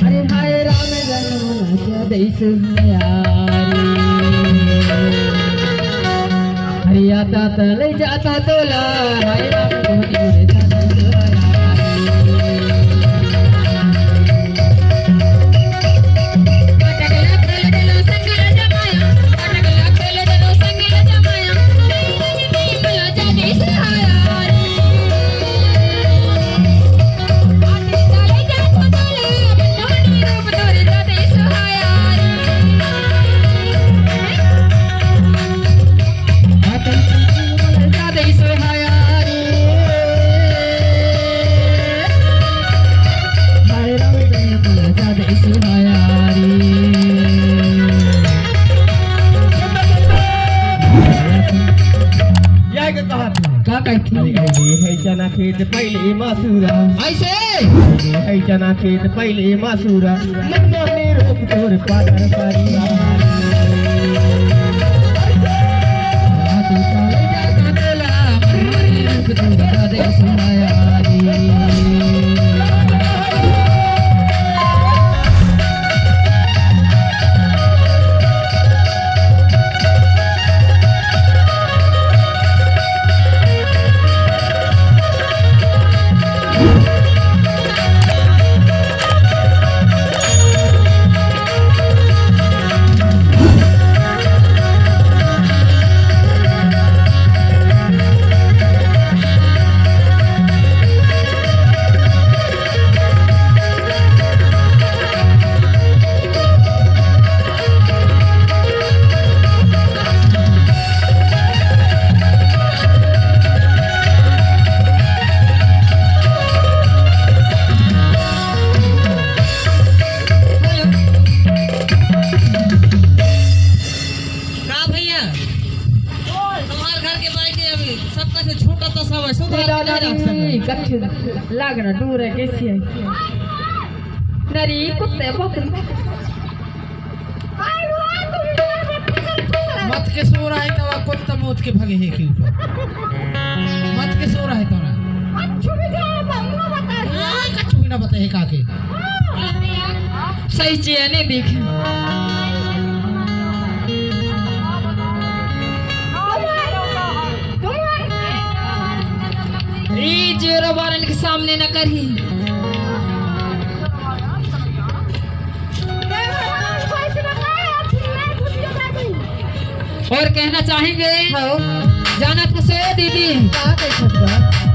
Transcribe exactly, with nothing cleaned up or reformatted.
अरे हाय राम, जन्म न क्या देश हयारी। अरे आता त ले जाता तोला, हाय राम, बहुत बुरे जाता तोला। या के कहत हे? का कहत हे? अरे, अरे, हे चना खेत पहिले मसूरा। ऐसे? अरे, हे चना खेत पहिले मसूरा। मन मोहनी रूप तोर पातर परिवार। का भैया, तुम्हार घर के बाई के अभी सबका से छोटा तो सब है, सुधार के नहीं रख सकते। कच्छ लागना दूर है, कैसी है? नरी कुत्ते बहुत। मत के सो रहा है तो कुत्ता मौत के भगे है के ऊपर। मत के सो रहा है तो ना। अच्छू भी जाए, बम्मा बता। हाँ, कच्छ भी ना बताए का के। सही चीज है, नहीं देख। ई जोरा बारन के सामने न करही। और कहना चाहेंगे, हाँ। जाना तो से दीदी। का कह सकता?